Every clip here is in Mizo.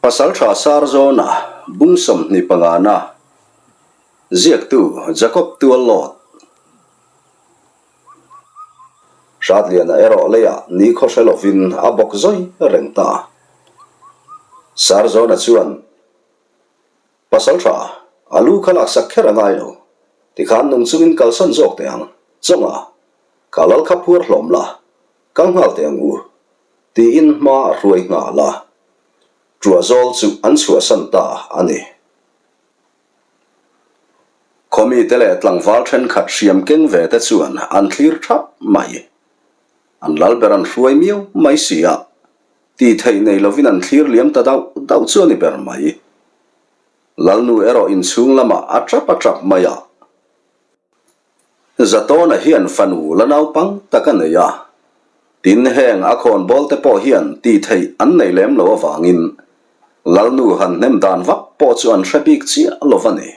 Pasalṭha Sarzawna bung 25na ziaktu Jacob Tuallawt. Hratliana erawh leiah nikhaw hre lovin a bawk zawi reng ta. Sarzawna chuan, Pasalṭha, a lu kha laksak kher a ngai lo. Tikhan nung chungin kalsan zawk teh ang. Chawnga, ka lal kha phuar hlawm la, kal nghal teh ang u. Tiin hma a hruai nghal a, Ṭuahzawl chu an chhuahsan ta a ni. Khawmite leh tlangval ṭhenkhat hriam keng ve te chuan an thlir ṭhap mai. An lal ber an hruai miau mai si a, tih theih nei lovin an thlir liam ta dauh dauh chu a ni ber mai. Lalnu erawh inchhung lamah a ṭap a ṭap mai a. Zatawna hian fanu la naupang tak a nei a, tin heng a khawnbawl te pawh hian tih theih an nei lem lo avangin Lalnu han hnem dan vak pawh chu an hre bik chiah lo va ni.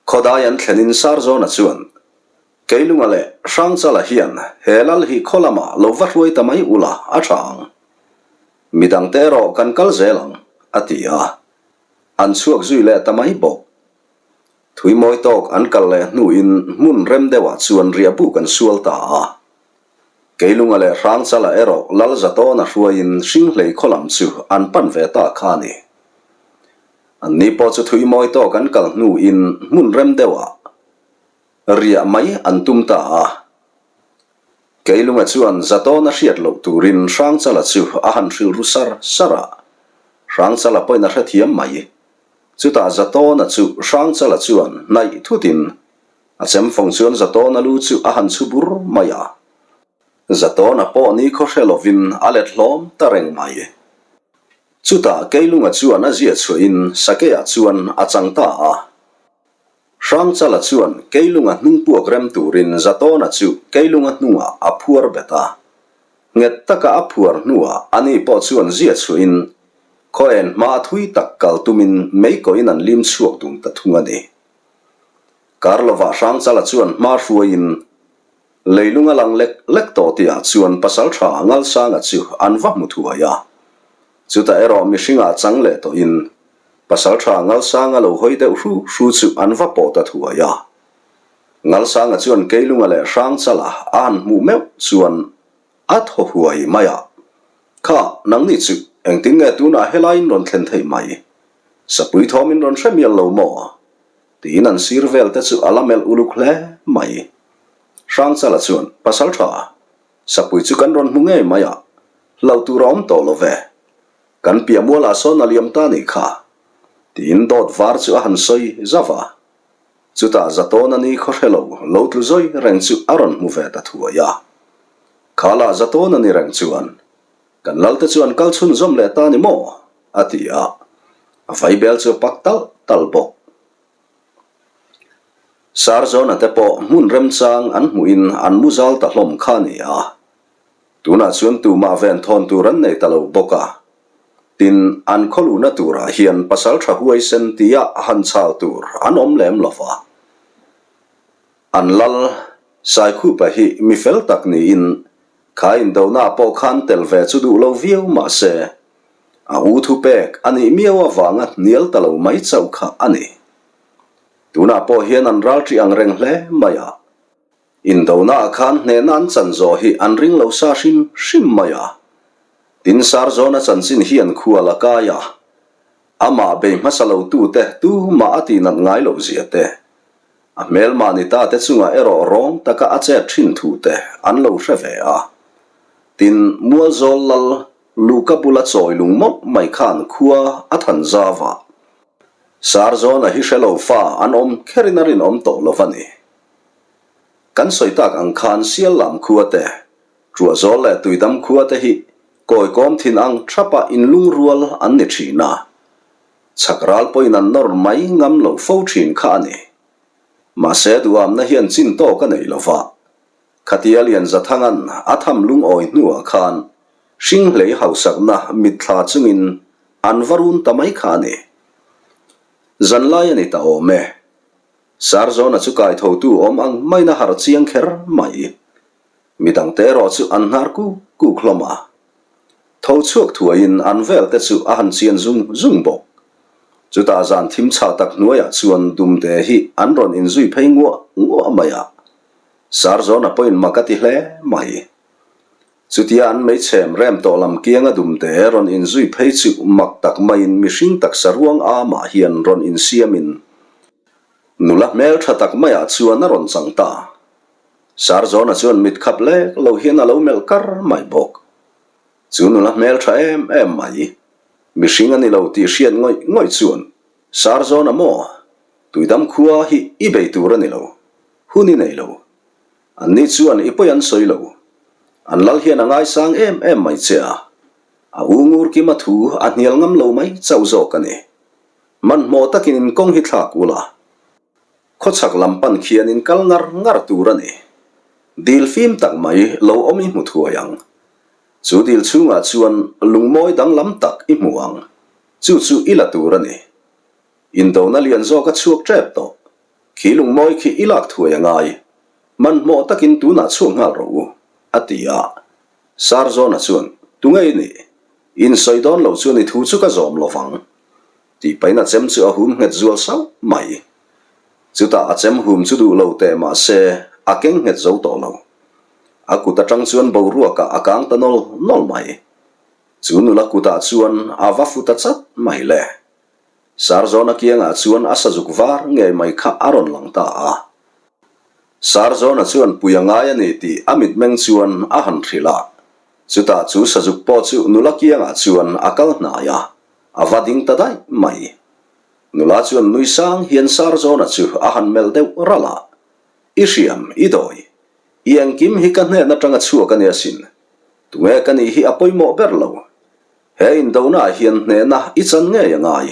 Khawdai an thlenin Sarzawna chuan, Keilunga leh Hrangchala hian he lal hi khaw lamah lo va hruai ta mai ula a tha ang. Midangte erawh kan kal zel ang, a ti a. An chhuak zui leh ta mai bawk. Thui mawi tawk an kal leh hnuin hmun rem deuhah chuan riah buk an sual ta a. Keilunga leh Hrangchala erawh Lal Zatawna hruaiin Hringhlei khaw lam chu an pan ve ta kha a ni. Anni pawh chu thui mawi tawk an kal hnuin hmun rem deuhah riah mai an tum ta a. Keilunga chuan Zatawna hriat loh turin Hrangchala chu a han hrilh ru sar sar a. Hrangchala pawhin a hrethiam mai. Chutah Zatawna chu Hrangchala chuan hnaih thutin a chemfawng chuan Zatawna lu chu a han chhu bur mai a. Zatawna pawh ni khaw hre lovin a let hlawm ta reng mai. Chutah Keilunga chuan a zia chhuahin Sakeiah chuan a chang ta a. Hrangchala chuan Keilunga hnung puak rem turin Zatawna chu Keilunga hnungah a phuar bet a. Nghet taka a phuar hnuah ani pawh chuan zia chhuahin Khaw-en hma thui tak kal tumin mei kawhin an lim chhuak dun ta thung a ni. Kar lovah Hrangchala chuan hma hruaiin leilung a lang lek lek tawh tihah chuan pasaltha Ngalsanga chu an va hmu thuai a. Chutah erawh mihringah chang leh tawhin pasaltha Ngalsanga lo hawi deuh hru hru chu an va pawh ta thuai a. Ngalsanga chuan Keilunga leh Hrangchala a han hmuh meuh chuan A thaw huai mai a. Kha, nangni chu engtin nge tunah helaiin rawn thlen theih mai? Sapui thawm in rawn hre mial lo maw? Tiin an sir vel te chu a la melh uluk hle mai. Hrangchala chuan, Pasal tha, sapui chu kan rawn hmu ngei mai a, hlauh tur a awm tawh lo ve. Kan piah mualah sawn a liam ta nih kha. Tiin dawt var chu a han sawi zauh a. Chutah Zatawna ni khaw hre lo, lo tlu zawi reng chu a rawn hmu ve ta thuai a. Khalah Zatawna ni reng chuan, Kan lalte chu an kal chhunzawm leh ta ni maw? a ti a. A vaibel chu a pak talh talh bawk. Sarzawna te pawh hmun remchang an hmuhin an mu zal ta hlawm kha a ni a. Tunah chuan tumah venthawn tur an nei ta lo bawk a. Tin, an khawluhna turah hian pasal tha huaisen tia han chhal tur an awm lem lo va. An lal, Saikhupa hi mi fel tak niin kha indona pawh khan tel ve chu duh lo viau mah se, a u thupek a nih miau avanga hnial ta lo mai chauh kha a ni. Tunah pawh hian an ralṭi ang reng hle mai a. Indonaah khan hnehna an chan zawh hi an ring lo sa hrim hrim mai a. Tin Sarzawna chanchin hi an khual a kai a, amah bei hmasa lo tute tumah a tihnat ngai loh zia te, a hmelmah ni ta te chungah erawh rawng taka a chet thin thu te an lo hre ve a. Tin, Mualzawl lal Luka bula chawi lung mawlh mai khan khua a than zau a. Sarzawna hi hre lo fa an awm kherin a rinawm tawh lo va ni. Kan sawi tak ang khan Siallam khua te, Ṭuahzawl leh Tuidam khua te hi kawikawm thin ang thapa inlungrual an ni ṭhin a. Chhak ral pawhin an nawr mai ngam lo fo ṭhin kha a ni. Mahse duhamna hian chin tawk a nei lo va. Khatia Lianzathanga'n a tham lungawi hnuah khan hringhlei hausakna mitthla chungin an va run ta mai kha a ni. Zanlai a ni ta awm e. Sarzawna chu kaithotu awm ang maiin a harh chiang kher mai. Midangte erawh chu an hnar kuk kuk hlawm a. Tho Tho chhuak thuaiin an vel te chu a han chian zung zung bawk. Chutah zan thim chhah tak hnuaiah chuan Dumde hi an rawn inzui phei nguah nguah mai a. Sarzawna pawhin mak a ti hle mai. Chutia an meichhem rem tawh lam kianga Dumde rawn inzui phei chu mak tak maiin mihring taksa ruang amah hian rawn insiamin nula hmeltha tak maiah chuan a rawn chang ta. Sarzawna chuan mit khap lek lo hian a lo melh kar mai bawk. Chu nula hmel tha em em mai. Mihring a ni lo tih hriat ngawih ngawih chuan Sarzawna maw? Tuidam khua hi i bei tur a ni lo. Hun i nei lo. Anni chuan i pawi an sawi lo. An lal hian a ngaisang em em mai che a. A u ngur kima thu a hnial ngam lo mai chauh zawk a ni. Hmanhmawh takin in kawng hi thlak ula. Khawchhak lam pan khian in kal ngar ngar tur a ni. Dil fim tak mai lo awm i hmu thuai ang. Chu dil chhungah chuan lungmawi danglam tak i hmu ang. Chu chu i la tur a ni. Indona lian zawk a chhuak tep tawh. Khi lungmawi khi i lak thuai a ngai. Hmanhmawh takin tunah chhuak nghal rawh u, a ti a. Sarzawna chuan, Tunge i nih? Insawi dawn lo chuan i thu chu ka zawm lo vang. Tih pahin a chem chu a hum nghet zual sauh mai. Chutah a chem hum chu duh lo teh mah se a keng nghet zo tawh lo. A kut atang chuan boruakah a kang ta nawl nawl mai. Chu nula kutah chuan a va fu ta chat mai le. Sarzawna kiangah chuan a sazuk var ngei mai kha a rawn lang ta a. Sarzawna chuan pui a ngai a ni tih a mitmeng chuan a han hrilh a. Chutah chu sazuk pawh chu nula kiangah chuan a kal hnai a. A va ding ta daih mai. Nula chuan nui sang hian Sarzawna chu a han melh deuh ralh a. I hriam, i dawi. I engkim hi ka hnen atanga chhuak a nia sin. Tunge ka nih hi a pawimawh ber lo. He indonaah hian hnehna i chan ngei a ngai.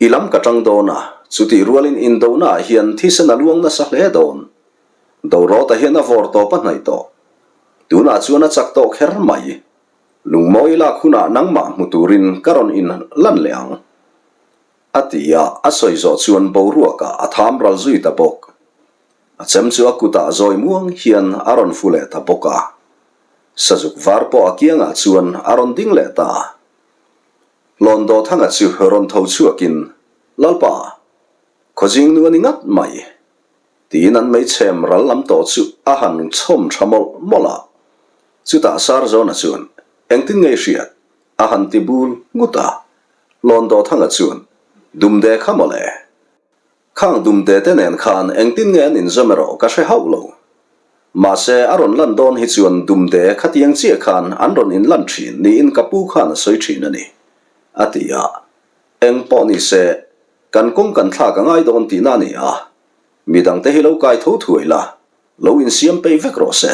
I lam ka tang dawn a, chutih rualin indonaah hian thisen a luang nasa hle dawn. Dorawta hian a vawr tawp a hnaih tawh. Tunah chuan a chak tawh kher mai. Lungmawi lak hunah nangmah hmu turin ka rawn in lan leh ang, a ti a, a sawi zawh chuan boruakah a tham ral zui ta bawk. A chem chu a kutah zawi muang hian a rawn fu leh ta bawk a. Sazuk var pawh a kiangah chuan a rawn ding leh ta a. Hlawn Dawthanga chu rawn tho chhuakin, Lalpa, khawzing nu a ni ngat mai, Tiin an meichhem ral lam tawh chu a han chhawm tha mawlh mawlh a. Chutah Sarzawna chuan, Engtin nge i hriat? a han ti bul ngut a. Lawn Dawthanga chuan, Dumde kha mawle. Khang dumde te nen khan engtin nge an inzawm erawh ka hre hauh lo. Mahse a rawn lan dawn hi chuan dumde khatiang chiah khan an rawn inlan thin niin ka pu khan a sawi thin a ni, a ti a. Eng pawh ni se, kan kawng kan thlak a ngai dawn tihna a ni a. Midangte hi lo kai tho thuai la, lo insiam peih vek rawh se.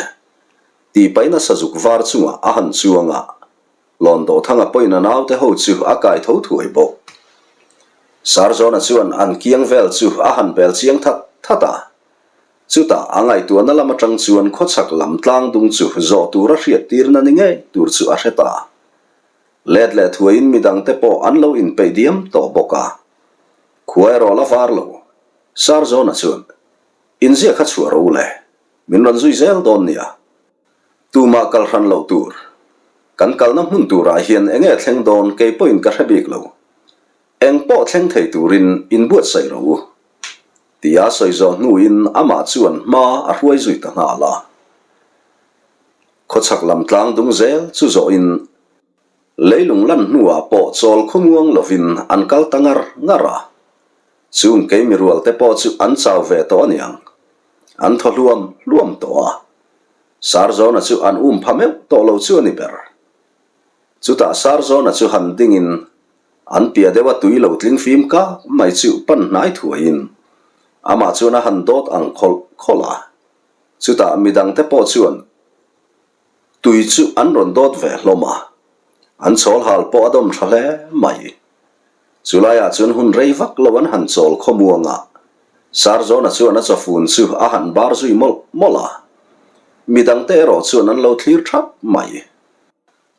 Tih pahin a sazuk var chungah a han chuang a, Lawn Dawthanga pawhin a naute ho chu a kai tho thuai bawk. Sarzawna chuan an kiang vel chu a han bel chiang that that a. Chutah a ngaihtuahna lam atang chuan khawchhak lam tlang dung chu zawh tura hriattirna ni ngei tur chu a hre ta. Let leh thuaiin midangte pawh an lo inpeih diam tawh bawk a. Khua erawh la var lo. Sarzawna chuan, Inziak kha chhuah ro le, min rawn zui zel dawn nia. Tumah kal hran loh tur. Kan kalna hmun turah hian eng nge thleng dawn kei pawhin ka hre bik lo. Eng pawh thleng thei turin inbuatsaih ro u. Tia sawi zawh hnuin amah chuan hma a hruai zui ta nghal a. Khawchhak lam tlang dung zel chu zawhin Leilung lan hnuah pawh chawl khawmuang lovin an kal ta ngar ngar a. Chung keimi rual te pawh chu an chau ve tawh a niang. An thaw hluam hluam tawh a. Sarzawna chu an um pha meuh tawh lo chu a ni ber. Chutah Sarzawna chu han dingin an piah deuha tui lo tling fim kak mai chu pan hnai thuaiin amah chuan a han dawt ang khawlh khawlh a. Chutah midangte pawh chuan Tui chu an rawn dawt ve hlawm a, an chawl hal pawh a dawm tha hle mai. Chulaiah chuan hun rei vak lo an han chawl khawmuang a, Sarzawna chuan a chawfun chu a han bar zui mawlh mawlh a, midangte erawh chuan an lo thlir thap mai.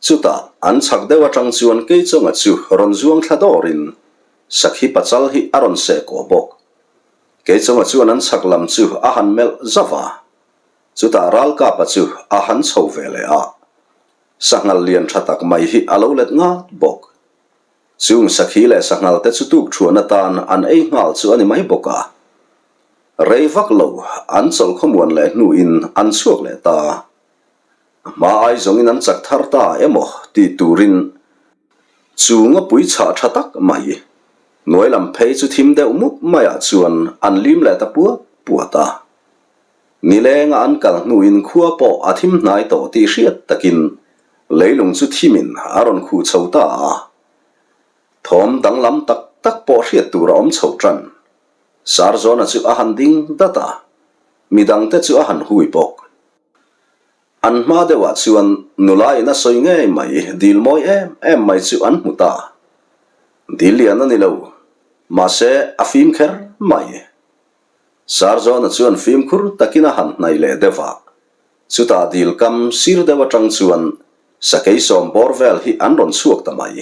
Chutah an chhak deuh atang chuan Keichawnga chu rawn zuang thla dawrin Sakhi pachal hi a rawn seh kawh bawk. Keichawnga chuan an chhak lam chu a han melh zauh a, Chutah Ralkapa chu a han chho ve leh a. Sanghal lian tha tak mai hi a lo let ngat bawk. Chung sakhi leh sanghal te chu tuk thuan atan an ei nghal chu a ni mai bawk a. Rei vak lo an chawlh khawmuan leh hnuin an chhuak leh ta. A hma ai zawngin an chak thar ta emaw tih turin chu ngawpui chhah tha tak mai hnuai lam phei chu thim deuh mup maiah chuan an lim leh ta puat puat a. Nilenga an kal hnuin khua pawh a thim hnai tawh tih hriat takin leilung chu thimin a rawn khuh chho ta a. Thawm danglam tak tak pawh hriat tur a awm chho tan. Sarzawna chu a han ding dat a, midangte chu a han hui bawk. An hma deuhah chuan nula in a sawi ngei mai, dil mawi em em mai chu an hmu ta. Dil lian a ni lo, mahse a fim kher mai. Sarzawna chuan fimkhur takin a han hnaih leh deuh a, chutah dil kam sir deuh atang chuan sakei sawm bawr vel hi an rawn chhuak ta mai.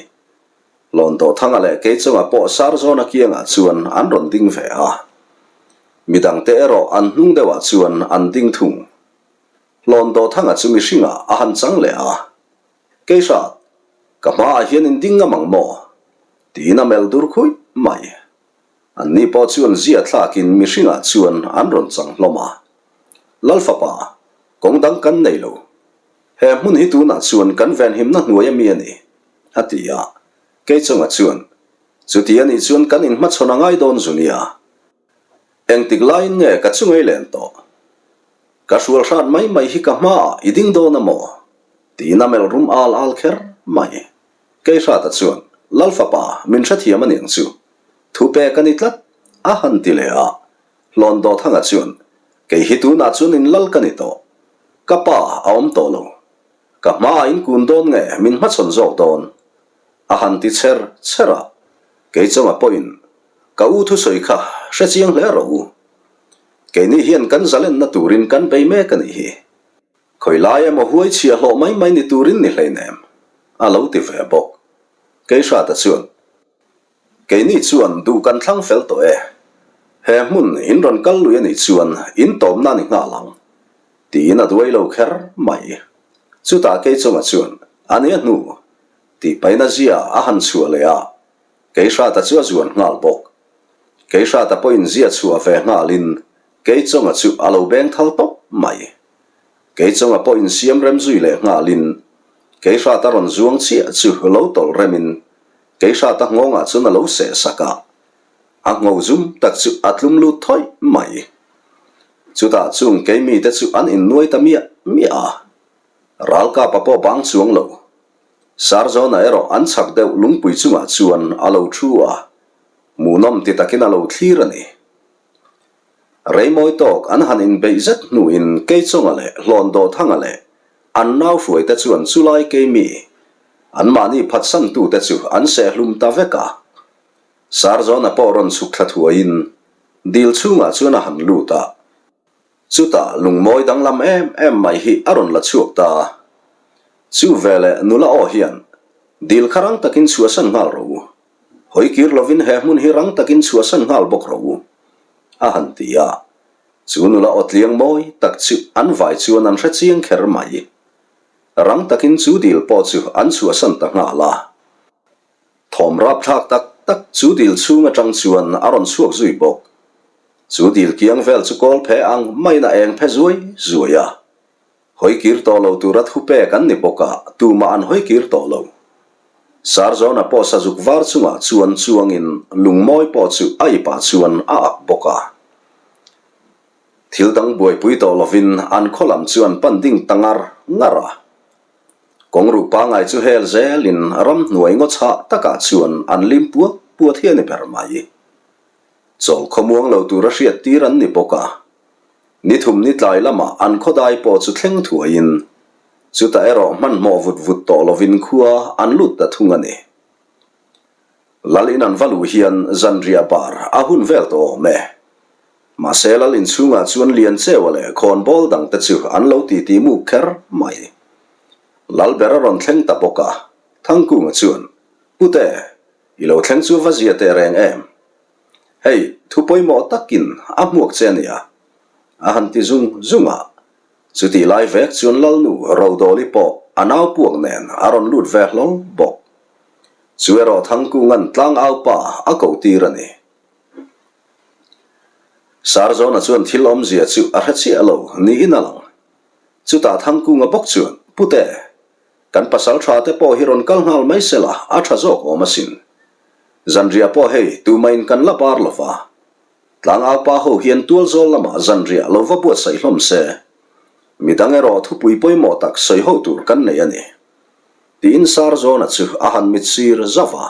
Lawndawhthanga leh Keichunga pawh Sarzawna kiangah chuan an rawn ding ve a, midangte erawh an hnung deuhah chuan an ding thung. Hlawndawhthanga chu mihringah a han chang leh a, Keihrat, ka hmaah hian in ding ngam ang maw? tiin a melh dur khuih mai. Anni pawh chuan zia thlakin mihringah chuan an rawn chang hlawm a. Lalfapa, kawng dang kan nei lo. He hmun hi tunah chuan kan venhimna hnuai ami a ni, a ti a. Keichunga chuan, Chuti a nih chuan kan inhmachhawn a ngai dawn zu nia. Engtik laiin nge ka chungei len tawh? Ka hrual hrat mai mai hi ka hmaah i ding dawn a maw? Tiin a melh rum al al kher mai. Kei hrata chuan, Lal fapa, min hrethiam a niang chu. Thu pek a ni tlat, a han ti leh a. Hlawn Dawthanga chuan, Kei hi tunah chuan in lal ka ni tawh. Ka pa a awm tawh lo. Ka hmaah in kun dawn nge min hmachhawn zawk dawn? A han ti cher cher a, kei chunga pawhin ka u thusawi kha hre chiang hle rawh u. Keini hian kan zalenna turin kan bei mek a nih hi. Khawi lai emaw huai chhia hlawh mai mai ni turin ni hleinem, a lo ti ve bawk. Kei hrata chuan, Keini chuan duh kan thlang fel tawh e. He hmun in rawn kal lui a nih chuan in tawmna a ni nghal ang, tiin a duai lo kher mai. Chutah kei chunga chuan, A nia hnu, Tih paina zia a han chhuah leh a, Keihrata chu a zuan nghal bawk. Keihrata pawhin zia chhuah ve nghalin Keichawnga chu a lo beng thal tawp mai. Keichawnga pawhin siam rem zui leh nghalin Keihrata rawn zuang chiah chu lo tawlh remin Keihrata nghawngah chuan a lo seh sak a, a ngho zum tak chu a tlum lut thawih mai. Chutah chung keimite chu an innuai ta miah miah a, Ralkapa pawh bang chuang lo. Sarzawna erawh an chhak deuh lungpui chungah chuan a lo thu a, hmuhnawm ti takin a lo thlir a ni. Reimawi tawk an han inbeih zet hnuin Keichawnga leh Hlawndawhthanga leh an nau hruaite chuan chulai keimi, anmahni phatsantute chu an sehhlum ta vek a. Sarzawna pawh rawn chhuk thla thuaiin dil chhungah chuan a han lut a. Chutah lungmawi danglam em em mai hi a rawn la chhuak ta a. Chu veleh nula aw hian, Dil kha rang takin chhuahsan nghal rawh u. Hawi kir lovin he hmun hi rang takin chhuahsan nghal bawk rawh u, a han ti a. Chu nula aw tliang mawi tak chu an vai chuan an hre chiang kher mai. Rang takin chu dil pawh chu an chhuahsan ta nghal a. Thawm rapthlak tak tak chu dil chhung atang chuan a rawn chhuak zui bawk. Chu dil kiang vel chu kawl phe ang maiin a eng phe zuai zuai a. Hawi kir tawh lo tura thu pek an ni bawk a, tumah an hawi kir tawh lo. Sarzawna pawh sazuk var chungah chuan chuangin lungmawi pawh chu a ipah chuan a ak bawk a. Thil dang buaipui tawh lovin an khaw lam chu an pan ding ta ngar ngar a. Kawng ruh pangai chu hel zelin ramhnuai ngaw chhah takah chuan an lim puat puat hi a ni ber mai. Chawl khawmuang lo tura hriat tir an ni bawk a. Ni thum ni tlai lamah an khawdai pawh chu thleng thuaiin chutah erawh hmanhmawh vut vut tawh lovin khua an lut ta thung a ni. Lal in an va luh hian zanriah bar a hun vel tawh awm e. Mahse lal inchhungah chuan Liancheua leh khawnbawl dangte chu an lo titi muk kher mai. Lal ber a rawn thleng ta bawk a, Thangkunga chuan, Pute, i lo thleng chu va zia teh reng em? Hei, thu pawimawh takin a hmuak che a nia, a han ti zung zung a. Chutih lai vek chuan Lalnu Rodawli pawh a nau puak nen a rawn lut ve hlawl bawk. Chu erawh Thangkunga'n tlangaupa a ko tir a ni. Sarzawna chuan thil awmzia chu a hre chiah lo niin a lang. Chutah Thangkunga bawk chuan, Pute, kan pasal tha te pawh hi rawn kal nghal mai sela a tha zawk awm asin. Zanriah pawh hei tumahin kan la bar lo va. Tlangaupa ho hian tualzawl lamah zanriah lo va buatsaih hlawm se. Midang erawh thupui pawimawh tak sawi ho tur kan nei a ni. Tiin Sarzawna chu a han mit sir zauh a.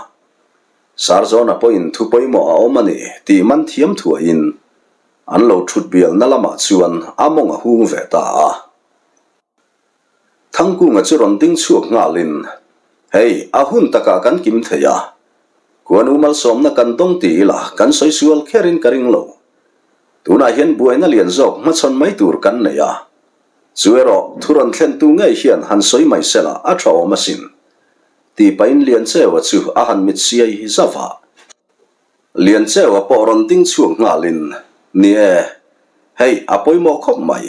Sarzawna pawhin thu pawimawh a awm a ni tih man thiam thuaiin an lo thut bialna lamah chuan a mawng a hung ve ta a. Thangkunga chu rawn ding chhuak nghalin, Hei, a hun takah kan kim thei a, Khuanu malsawmna kan dawng ti ila kan sawi sual kherin ka ring lo. Tunah hian buaina lian zawk hmachhawn mai tur kan nei a, chu erawh thu rawn thlentu ngei hian han sawi mai sela a tha awm asin. Tih pahin Liancheua chu a han mit siai zauh a. Liancheua pawh rawn ding chhuak nghalin, Ni e, hei a pawimawh khawp mai.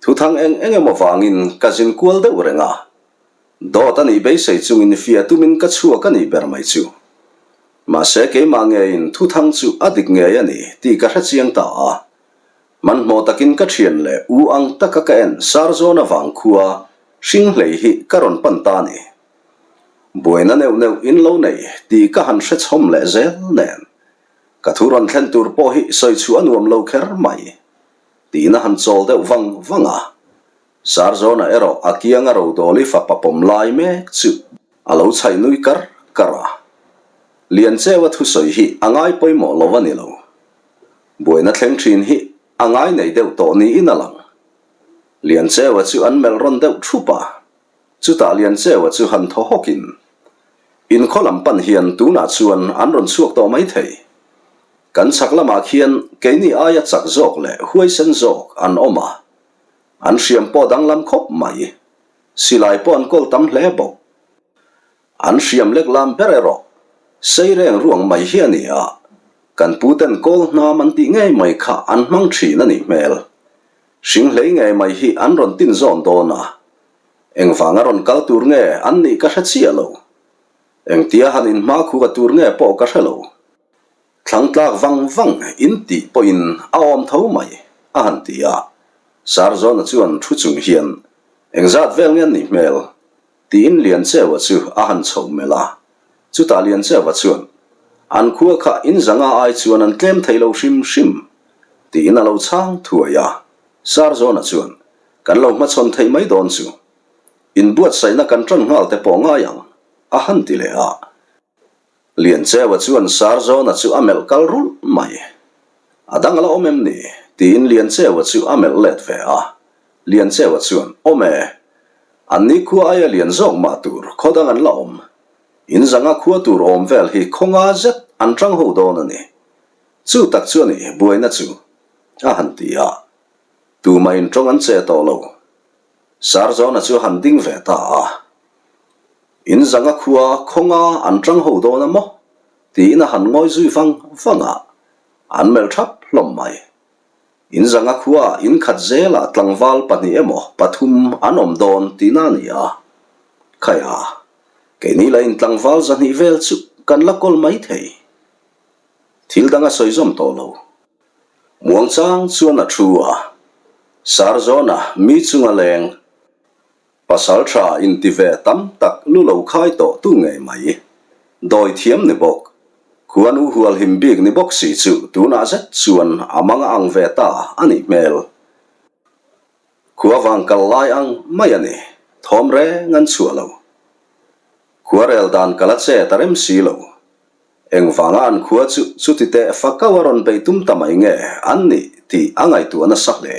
Thuthang eng eng emaw vangin ka zin kual deuh reng a. Dawt a nih beisei chungin fiah tumin ka chhuak a nih ber mai chu. Mahse keimah ngeiin thuthang chu a dik ngei a ni tih ka hre chiang ta a. Hmanhmawh takin ka thian leh u ang taka ka en Sarzawn avang khua hring hlei hi ka rawn pan ta ni. Buaina neuh neuh in lo nei tih ka han hre chhawm leh zel nen ka thu rawn thlen tur pawh hi sawi chhuah a nuam lo kher mai tiin a han chawl deuh vang vang a. Sarzawna erawh a kianga Rodawli fapa pawm lai mek chu a lo chhaih nui kar kar a. Liancheua thusawi hi a ngai pawimawh lo a ni lo. Buaina thleng thin hi a ngai nei deuh tawh niin a lang. Liancheua chu an melh rawn deuh thup a, chutah Liancheua chu han thaw hawkin, In khaw lam pan hian tunah chuan an rawn chhuak tawh mai thei. Kan chhak lamah khian keini aia chak zawk leh huaisen zawk an awm a, an hriam pawh danglam khawp mai. Silai pawh an kawl tam hle bawk. An hriam lek lam ber erawh sei reng ruang mai hi a ni a, kan pu ten kawl hnam an tih ngei mai kha an hmang thin a nih hmel. Hring hlei ngei mai hi an rawn tin zawn dawn a, engvanga rawn kal tur nge an nih ka hre chiah lo. Engtia han inhma khuka tur nge pawh ka hre lo. Thlang tlak vang vang in tih pawhin a awm tho mai, a han ti a. Sarzawna chuan thu chung hian, Engzat vel nge an nih hmel? Tiin Liancheua chu a han chhoh melh a. Chutah Liancheua chuan, An khua kha in zanga ai chuan an tlem thei lo hrim hrim, tiin a lo chhang thuai a. Sarzawna chuan, Kan lo hmachhawn thei mai dawn chu. Inbuatsaihna kan ṭan nghal te pawh ngai ang, a han ti leh a. Liancheua chuan Sarzawna chu a melh kal rulh mai. A dang a la awm em ni? tiin Liancheua chu a melh let ve a. Liancheua chuan, Awm e. An ni khua aia lian zawk mah tur khaw dang an la awm. In zanga khua tur awm vel hi khaw nga zet an tang ho dawn a ni. Chu tak chu a ni buaina chu, a han ti a. Tumah in tawng an che tawh lo. Sarzawna chu a han ding ve ta a. In zanga khua khaw nga an tang ho dawn a maw? tiin a han ngawi zui vang vang a, an melh thap hlawm mai. In zanga khua in khat zelah tlangval pahnih emaw pathum an awm dawn tihna a ni a. Khaia, keini la in tlangval zahnih vel chu kan la kawl mai thei. Thil dang a sawi zawm tawh lo. Muangchang chuan a thu a, Sarzawna mi chunga leng. Pasal tha inti ve tam tak lu lo khai tawh tu ngei mai. Dawi thiam ni bawk. Khuan u hual him bik ni bawk si chu tunah zet chuan a mang a ang ve ta a nih hmel. Khua vang kal lai ang mai a ni. Thawm reng an chhuah lo. Khua rel dan kal a che ta rem si lo. Engvanga an khua chu chuti teh fakau a rawn bei tum ta mai nge an nih tih a ngaihtuah nasa hle.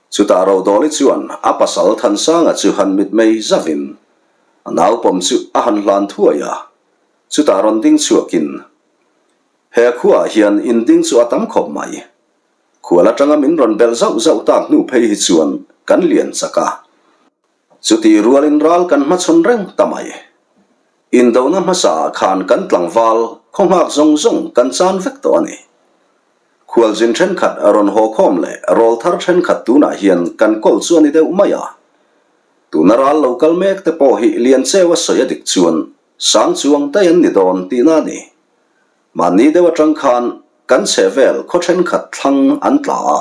Chutah Rodawli chuan a pasal Thansanga chu han mitmei zavin a naupawm chu a han hlan thuai a, chutah rawn ding chhuakin, He khuaah hian in ding chu a tam khawp mai. Khual atanga min rawn belh zauh zauh tak hnu phei hi chuan kan lian chak a. Chutih rualin ral kan hmachhawn reng ta mai. Indona hmasaah khan kan tlangval khaw nghak zawng zawng kan chan vek tawh a ni. Khualzin thenkhat rawn haw khawm leh rawl thar thenkhat tunah hian kan kawl chu a ni deuh mai a. Tuna ral lo kal mek te pawh hi Liancheu a sawi a dik chuan sang chuang daih an ni dawn tihna a ni. Mahni deuh atang khan kan chhehvel khaw thenkhat thlang an tla a,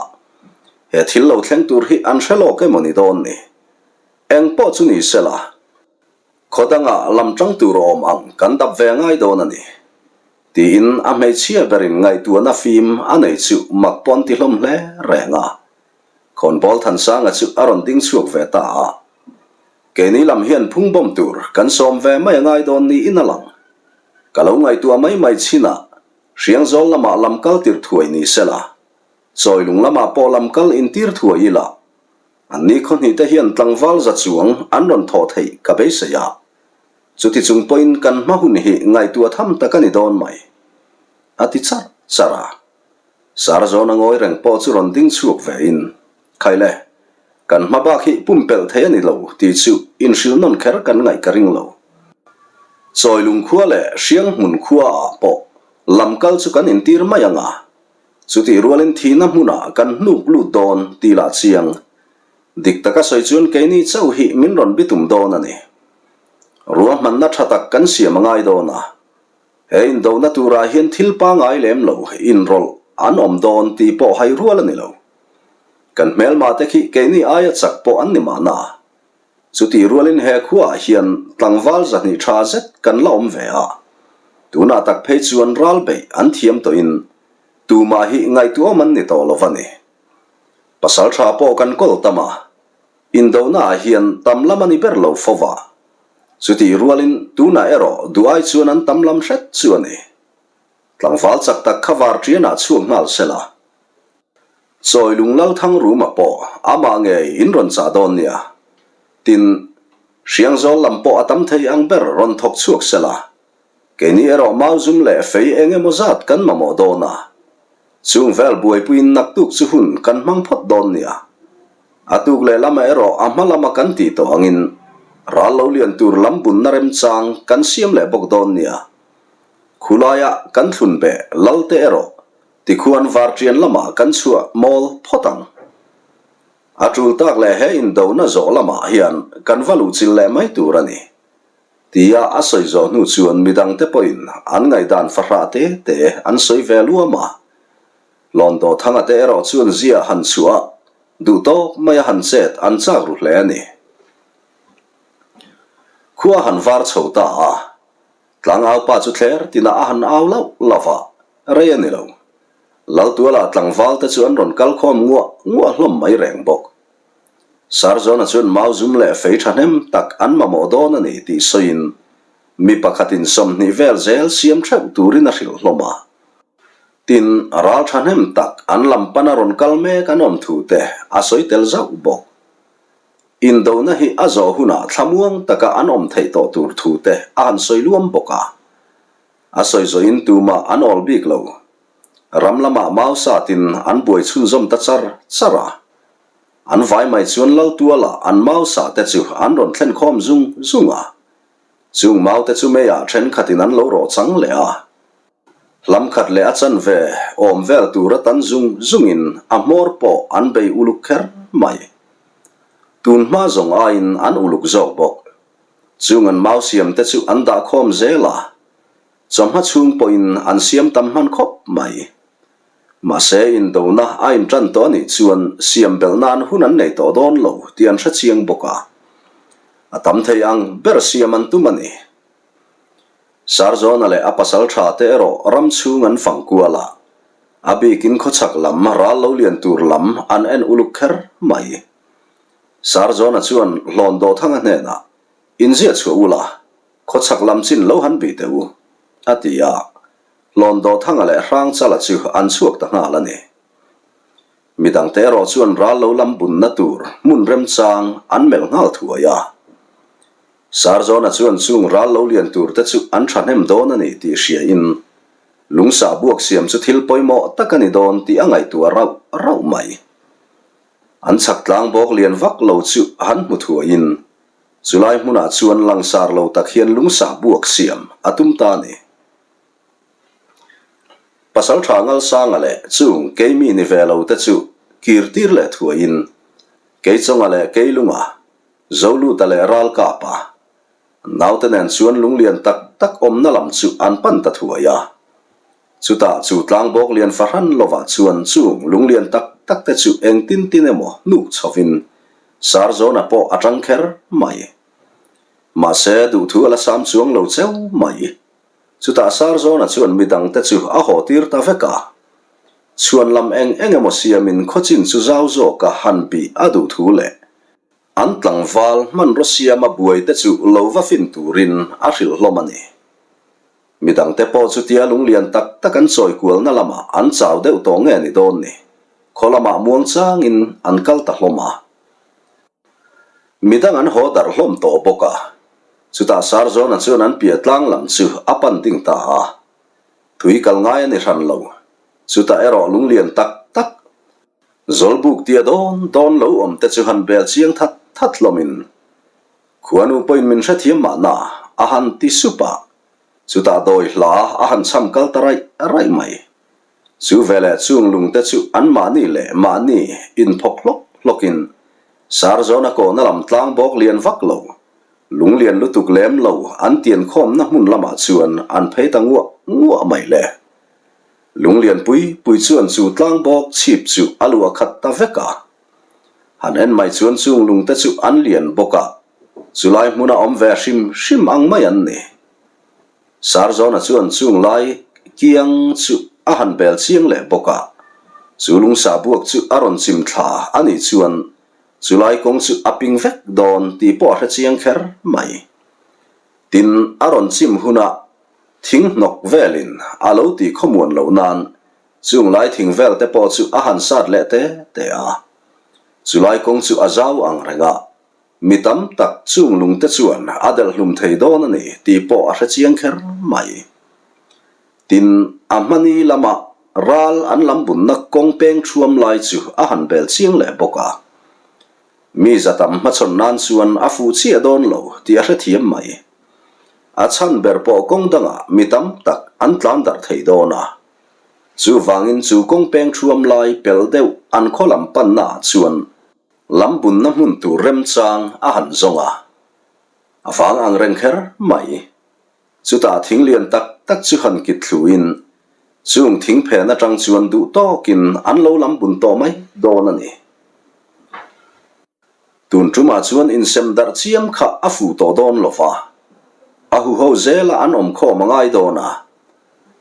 he thil lo thleng tur hi an hre lawk emaw ni dawn ni. Eng pawh chu ni sela, khaw dangah lam tang tur awm ang kan dap ve ngai dawn a ni. Tiin a hmeichhia berin ngaihtuahna fim a nei chu mak pawn ti hlawm hle reng a. Khawnbawl Thansanga chu a rawn ding chhuak ve ta a. Keini lam hian phung bawm tur kan sawm ve mai a ngai dawn niin a lang. Ka lo ngaihtuah mai mai chin a, Hriangzawl lamah lam kal tir thuai ni sela, Chawilung lamah pawh lam kal intir thuai ila, anni khawhnih te hian tlangval za chuang an rawn thawh theih ka beisei a. Chuti chung pawhin kan hma hun hi ngaihtuah tham tak a ni dawn mai, a ti charh charh a. Sarzawna ngawi reng pawh chu rawn ding chhuak ve in, Khaile, kan hma bak hi pumpelh thei a ni lo tih chu inhrilh nawn kher kan ngaih ka ring lo. Chawilung khua leh Hrianghmun khua ah pawh lam kal chu kan intir mai ang a, chutih rualin thihna hmunah kan hnuk lut dawn tih lah chiang. Dik taka sawi chuan keini chauh hi min rawn bitum dawn a ni. Ruahmanna tha tak kan siam a ngai dawn a. He indona turah hian thil pangai lem lo inrawlh an awm dawn tih pawh hai rual a ni lo. Kan hmelma te khi keini aia chak pawh an ni mahna. Chutih rualin he khuaah hian tlangval zahnih tha zet kan la awm ve a. Tunah tak phei chuan ral beih an thiam tawhin tumah hi ngaihtuahawm an ni tawh lo va ni. Pasal tha pawh kan kawl tam a, indonaah hian tam lam a ni ber lo fo va. Chutih rualin tunah erawh duh ai chuan an tam lam hret chu a ni. Tlangval chak tak kha var ṭianah chhuak nghal sela. Chawilung Lalthangruma pawh amah ngei in rawn chah dawn nia. Tin, Hriangzawl lam pawh a tam thei ang ber rawn thawk chhuak sela. Keini erawh mau zum leh fei eng emaw zat kan mamawh dawn a. Chung vel buaipuiin naktuk chu hun kan hmang phawt dawn nia. A tuk leh lamah erawh a hma lama kan tih tawh angin ral lo lian tur lam bunna remchang kan siam leh bawk dawn nia. Khulaia kan thlun beh lal te erawh tikhuan varṭian lamah kan chhuah mawl phawt ang. A ṭul tak leh he indona zawh lamah hian kan va luhchilh leh mai tur a ni. Tia a sawi zawh hnu chuan midangte pawhin an ngaihdan fahrah te te an sawi ve luam a. Lawndawh Thanga te erawh chuan zia han chhuah a, duh tawk maia han chet an chak ru hle a ni. Khua han var chho ta a, tlangaupa chu thler tinah a han au lauh lauh a, rei a ni lo. Laltuala tlangval te chu an rawn kal khawm nguah nguah hlawm mai reng bawk. Sarzawna chuan mau zum leh fei thahnem tak an mamawh dawn a ni tih sawiin mi pakhatin 20 vel zel siam theuh turin a hrilh hlawm a. Tin, ral thahnem tak an lam pana rawn kal mek an awm thu te a sawi tel zauh bawk. Indona hi a zawh hunah thlamuang taka an awm theih tawh tur thu te a han sawi luam bawk a. A sawi zawhin tumah an awl bik lo. Ram lamah mau satin an buai chhunzawm ta char char a. An vai mai chuan Laltuala an mau sah te chu an rawn thlen khawm zung zung a. Chung mau te chu meiah thenkhatin an lo rawh chang leh a. Hlam khat leh a chanve awm vel tur a tan zung zungin a hmawr pawh an bei uluk kher mai. Tun hma zawng aiin an uluk zawk bawk. Chung an mau siam te chu an dah khawm zel a. Chawhma chhung pawhin an siam tam hman khawp mai. Mahse, indona a intan tawh a nih chuan siam belh nan hun an nei tawh dawn lo tih an hre chiang bawk a. A tam thei ang ber siam an tum a ni. Sarzawna leh a pasal tha te erawh ram chhung an fang kual a, a bikin khawchhak lam ral lo lian tur lam an en uluk kher mai. Sarzawna chuan Hlawn Dawthanga hnenah, Inziah chhuah ula, Khawchhak lam chin lo han bih teh u, a ti a. Hlawndawthanga leh Hrangchala chu an chhuak ta nghal a ni. Midangte erawh chuan ral lo lam bunna tur hmun remchang an melh nghal thuai a. Sarzawna chuan chung ral lo lian tur te chu an thahnem dawn a ni tih hriain lungsa buak siam chu thil pawimawh tak a ni dawn tih a ngaihtuah rauh rauh mai. An chhak tlang bawk lian vak lo chu han hmu thuaiin Chulai hmunah chuan langsar lo tak hian lungsah buak siam a tum ta a ni. Pasaltha Ngalsanga leh chung keimi ni ve lo te chu kir tir leh thuaiin Keichawnga leh Keilunga. Zoluta leh Ralkapa naute nen chuan lunglian tak tak awmna lam chu an pan ta thuai a. Chutah chu tlangbawk lian fahran lovah chuan chung lunglian tak tak te chu engtin tin emaw hnuk chhovin Sarzawna pawh a tang kher mai. Mahse duhthu a la sam chuang lo cheu mai. Chutah Sarzawna chuan midangte chu a haw tir ta vek a. Chhuan lam eng eng emaw siamin khawchin chu zau zawka han bih a duh thu leh an tlangval hmanraw siama buaite chu lo va fin turin a hrilh hlawm a ni. Midangte pawh chutia lunglian tak tak an chawi kualna lamah an chau deuh tawh nge ni dawn ni, khaw lamah muang changin an kal ta hlawm a. Midang an haw darh hlawm tawh bawk a, chutah Sarzawna chuan an piah tlang lam chu a pan ding ta a. Tui kal ngai a ni hran lo, chutah erawh lunglian tak tak, zawlbuk tia dawn dawn lo awm te chu han bel chiang that that hlawmin, Khuanu pawhin min hrethiam mahna a han ti sup a, chutah dawi hla a han cham kal ta raih raih mai. Chu veleh chung lungte chu anmahni leh mahni inphawk hlawk hlawkin Sarzawna kawhna lam tlang bawk lian vak lo, lung lian lutuk lem lo an tian khawmna hmun lamah chuan an phei ta nguah nguah mai le. Lung lian pui pui chuan chu tlang bawk chhip chu a luah khat ta vek a. Han en mai chuan chung lungte chu an lian bawk a, chulai hmuna awm ve hrim hrim ang mai an ni. Sarzawna chuan chung lai kiang chu a han bel chiang leh bawk a, chu lungsa buak chu a rawn chim thla a nih chuan chu lai kawng chu a ping vek dawn tih pawh a hre chiang kher mai. Tin, a rawn chim hunah thing hnawk velin a lo tih khawmuan loh nan chung lai thing vel te pawh chu a han sat leh te te a. Chu lai kawng chu a zau ang reng a, Mi tam tak chung lungte chuan a delh hlum thei dawn a ni tih pawh a hre chiang kher mai. Tin, a hmani lama ral an lam bunna kawng peng thuam lai chu a han bel chiang leh bawk a. Mi za tam hmachhawn nan chuan a fuh chiah dawn lo tih a hrethiam mai. A chhan ber pawh kawng dangah mi tam tak an tlan darh thei dawn a. Chuvangin chu kawng peng thuam lai pel deuh an khaw lam pannaah chuan Lam bunna hmun tur remchang a han zawng a, a vang ang reng kher mai. Chutah thing lian tak tak chu han kit thluin, chung thing phen atang chuan duh tawkin an lo lam bun tawh mai dawn a ni. Tun tumah chuan insem darh chiam kha a fuh tawh dawn lo va, a huho zela an awm khawm a ngai dawn a,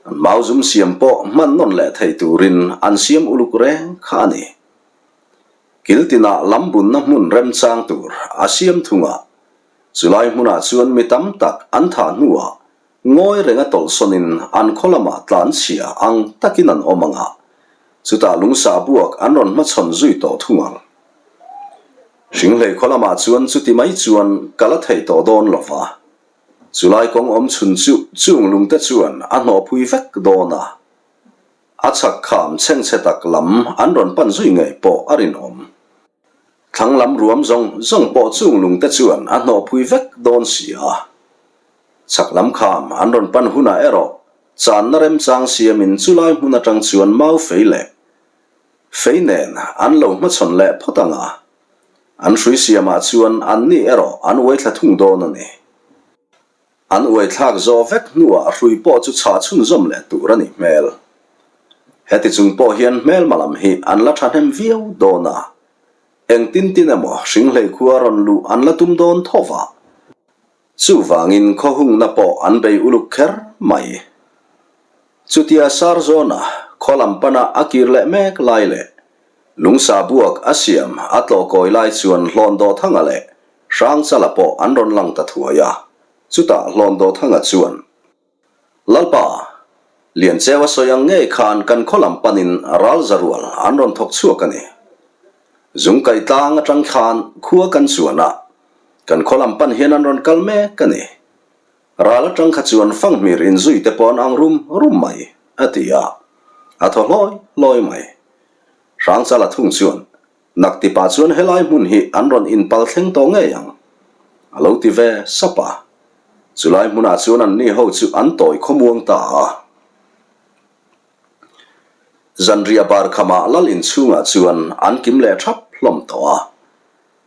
an mau zum siam pawh hman nawn leh thei turin an siam uluk reng kha a ni. Kiltinah lam bunna hmun remchang tur a siam thung a, chulai hmunah chuan mi tam tak an thah hnuah ngawi renga tawlhsawnin an khaw lamah tlan chhia ang takin an awm ang a, chutah lungsa buak an rawn hmachhawn zui tawh thung ang. Hringhlei khaw lamah chuan chuti mai chuan ka la thei tawh dawn lo va, chulai kawng awm chhun chu chung lungte chuan a hnawhphui vek dawn a. A chhak kham chhengchhe tak lam an rawn pan zui ngei pawh a rinawm. Thlang lam ruam zawng zawng pawh chung lungte chuan a hnawhphui vek dawn si a. Chhak lam kham an rawn pan hunah erawh channa remchang siamin chulai hmun atang chuan mau fei leh fei nen an lo hmachhawn leh phawt ang a. An hrui siamah chuan anni erawh an uaithla thung dawn a ni. An uaithlak zawh vek hnuah hrui pawh chu chhah chhunzawm leh tur a nih hmel. Heti chung pawh hian hmelma lam hi an la thahnem viau dawn a, engtin tin emaw hringhlei khua rawn luh an la tum dawn tho va. Chuvangin khawhungna pawh an bei uluk kher mai. Chutia Sarzawna khaw lam pana a kir leh mek lai leh lungsa buak a siam a tlawhkawi lai chuan hlawn dawhthanga leh Hrangchala pawh an rawn lang ta thuai a, chutah hlawn dawhthanga chuan, Lalpa, Liancheu a sawi ang ngei khan kan khaw lam panin ral za rual an rawn thawk chhuak a ni. Zungkaih tlang atang khan khua kan chuan a, kan khaw lam pan hian an rawn kal mek a ni. Ral atang kha chuan fanghmir inzui te pawh an ang rum rum mai, a ti a, a thaw hlawi hlawi mai. Hrangchala thung chuan, Nak ti pah chuan helai hmun hi an rawn inpal thleng tawh ngei ang, a lo ti ve sap a. Chulai hmunah chuan anni ho chu an tawi khawmuang ta a. Zanriah bar khamah lal inchhungah chuan an kim leh thap hlawm tawh a.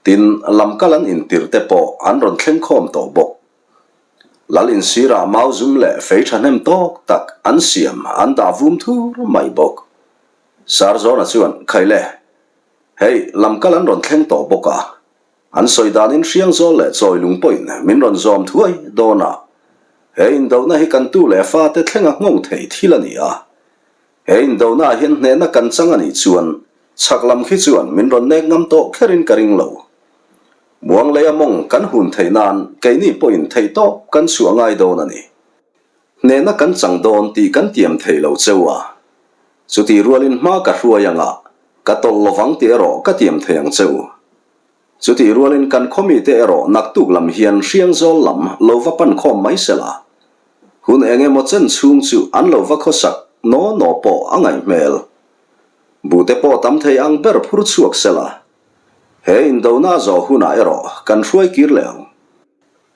Tin, lamkal an intirh te pawh an rawn thleng khawm tawh bawk. Lal insirah mau zum leh fei thahnem tawk tak an siam an dah vum thur mai bawk. Sarzawna chuan, Khaile, hei lamkal an rawn thleng tawh bawk a, an sawi danin Hriangzawl leh Chawilung pawhin min rawn zawm thuai dawn a, he indona hi kan tu leh fate thlenga nghawng thei thil a ni a, He indonaah hian hnehna kan chang a nih chuan chhak lam khi chuan min rawn nek ngam tawh kherin ka ring lo. Muang leia mawng kan hun theih nan keini pawhin theih tawp kan chhuah ngai dawn a ni. Hnehna kan chang dawn tih kan tiam thei lo cheu a. Chutih rualin hma ka hruai anga ka tawlh lovang tih erawh ka tiam thei ang cheu. Chutih rualin kan khawmite erawh naktuk lam hian Hriangzawl lam lo va pan khawm mai se la. Hun eng emaw chen chhung chu an lo va khawsak naw naw pawh a ngaih hmel. Buhte pawh tam thei ang ber phur chhuak se la. He indona zawh hunah erawh kan hruai kir leh ang.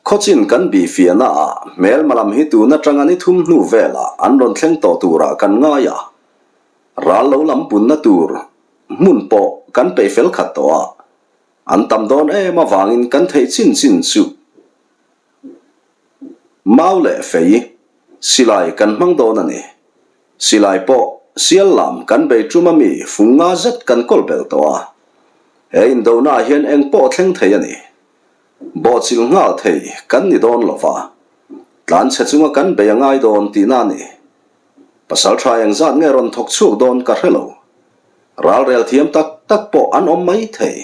Khawchin kan bih fiahna ah hmelma lam hi tun atanga ni thum hnu velah an rawn thleng tawh turah kan ngai a. Ral lo lam bunna tur hmun pawh kan peih fel khat tawh a, an tam dawn em avangin kan theih chin chin chu mau leh fei silai kan hmang dawn a ni. Silai pawh sial lam kan bei tum ami fung nga zet kan kawl belh tawh a, he indonaah hian eng pawh thleng thei a ni. Bawhchilh nghal thei kan ni dawn lo va, tlanchhe chunga kan bei a ngai dawn tihna a ni. Pasal tha engzat nge rawn thawk chhuak dawn ka hre lo. Ralrel thiam tak tak pawh an awm mai thei.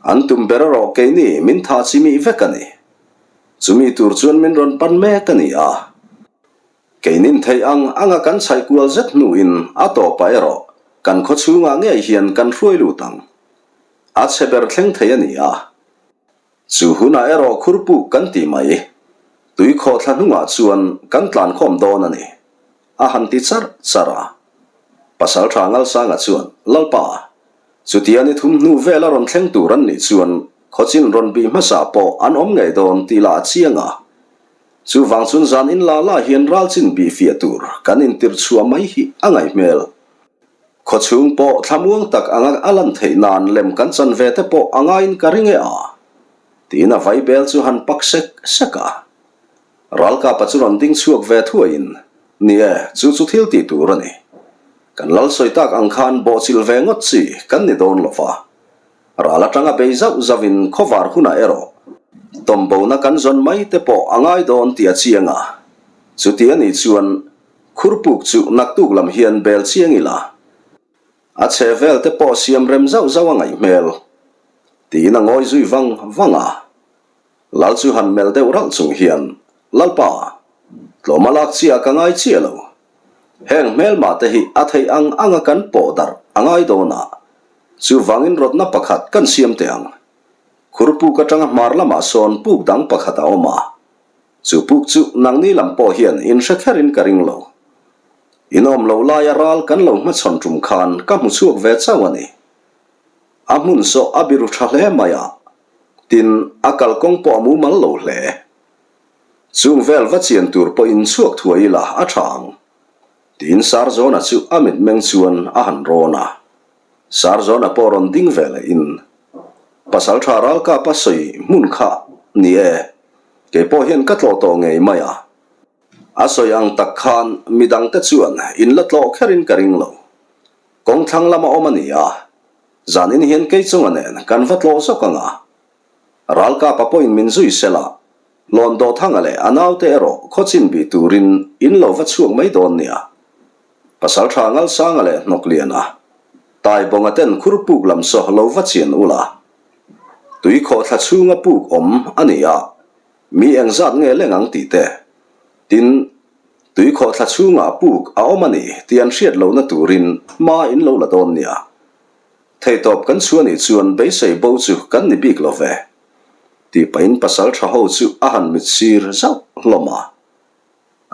An tum ber erawh keini min tha chi mih vek a ni. Chumi tur chuan min rawn pan mek a ni a. Keinin theih ang anga kan chhaih kual zet hnuin a tawpah erawh kan khaw chhungah ngei hian kan hruai lut ang. A chhe ber thleng thei a ni a. Chu hunah erawh khurpuk kan ti mai. Tui khawhthla hnungah chuan kan tlankhawm dawn a ni, a han ti charh charh a. Pasalṭha Ngalsanga chuan, Lalpa, chutia ni thum hnu vel a rawn thleng tur an nih chuan khawchin rawn bih hmasa pawh an awm ngei dawn tih lah a chiang a. Chuvang chun zan in la la hian ralchin bih fiah tur kan intirh chhuah mai hi a ngaih hmel. Khawchhung pawh thlamuang tak anga a lan theih nan lem kan chan ve te pawh a ngaiin ka ring e a, tiin a vaibel chu han pak sek sek a. Ralkapa chu rawn ding chhuak ve thuaiin, Ni e, chu chu thil tih tur a ni. Kan lal sawi tak ang khan bawhchilh ve ngawt chi kan ni dawn lo va. Ral atanga bei zauh zauhin khawvar hunah erawh tawmbona kan zawn mai te pawh a ngai dawn tih a chiang a. Chuti a nih chuan Khurpuk chu naktuk lam hian bel chiang ila, a chhe vel te pawh siam rem zauh zauh a ngaih hmel, tiin a ngawi zui vang vang a. Lal chu han melh deuh ralh chung hian, Lalpa, tlawm a lak chiah ka ngai chiah lo. Heng hmelmah te hi a theih ang anga kan pawh darh a ngai dawn a, chuvangin rawtna pakhat kan siam teh ang. Khurpuk atanga hmar lamah sawn puk dang pakhat a awm a, Chu puk chu nangni lam pawh hian in hre kherin ka ring lo. In awm loh laia ral kan lo hmachhawn tum khan ka hmu chhuak ve chauh a ni. A hmun sawh a biru tha hle mai a, tin a kalkawng pawh a mumal lo hle. Chung vel va chian tur pawhin chhuak thuai ila a tha ang. Tiin Sarzawna chu a mitmeng chuan a han rawn a. Sarzawna pawh rawn ding ve lehin Pasaltha ralkapa sawi hmun kha ni e, kei pawh hian ka tlawh tawh ngei mai a. A sawi ang tak khan midangte chuan in la tlawh kherin ka ring lo. Kawng thlang lama awm a ni a, zanin hian kei chunga nen kan va tlawh zawk ang a. Ralkapa pawhin min zui sel a, Lawn Dawthanga leh a naute erawh khawchin bih turin in lo va chhuak mai dawn nia. Pasaltha Ngalsanga leh Hnawkliana, Taibawnga ten khur puk lam saw lo va chian ula. Tui khawhthla chhunga puk awm a ni a, mi engzat nge leng ang tih te. Tin, tui khawhthla chhungah puk a awm a ni tih an hriat lohna turin hma in lo la dawn nia. Theihtawp kan chhuah nih chuan beisei bo chu kan ni bik lo ve. Tih pahin pasaltha ho chu a han mit sir zauh hlawm a.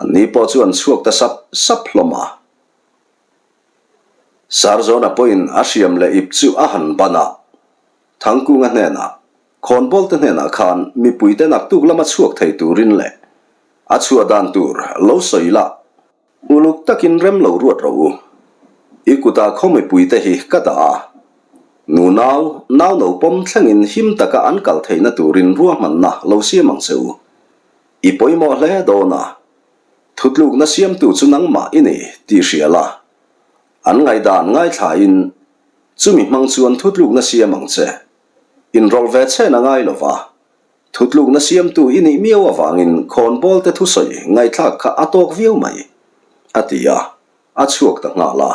Anni pawh chu an chhuak ta sap sap hlawm a. Sarzawna pawhin a hriam leh ip chu a han ban a. Thangkunga hnenah, Khawnbawlte hnenah khan mipuite naktuk lama chhuak thei turin leh a chhuah dan tur lo sawi la. Uluk takin rem lo ruat rawh u. I kutah khaw mipuite hi ka dah a. Nu nau, nau no pawm thlengin him taka an kal theihna turin ruahmanna lo siam ang che u. I pawimawh hle dawn a. Thutlukna siamtu chu nangmah i ni tih hria la. An ngaihdan ngaithlain chumi hmang chuan thutlukna siam ang che. Inrawlh ve chhen a ngai lo va. Thutlukna siamtu i nih miau avangin khawnbawlte thusawi ngaihthlak kha a tawk viau mai, a ti a, a chhuak ta nghal a.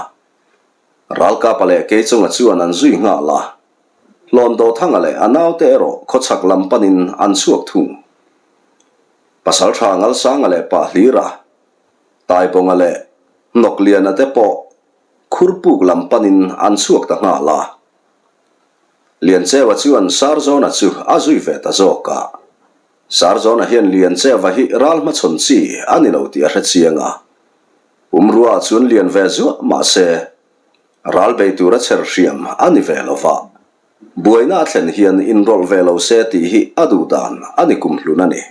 Ralkapa leh Keichunga chuan an zui nghal a, Hlawndothanga leh a naute erawh khawchhak lam panin an chhuak thung. Pasaltha Ngalsanga leh Pahlira, Taibawnga leh Hnawkliana te pawh Khurpuk lam panin an chhuak ta nghal a. Liancheva chuan Sarzawna chu a zui ve ta zawk a. Sarzawna hian Liancheva hi ral hmachhawn chi a ni lo tih a hre chiang a. Pumrua chuan lian ve zuah mah se, ral bei tura chher hriam a ni ve lo va. Buaina a thlen hian inrawlh ve lo se tih hi a duh dan a ni kumhlun a ni.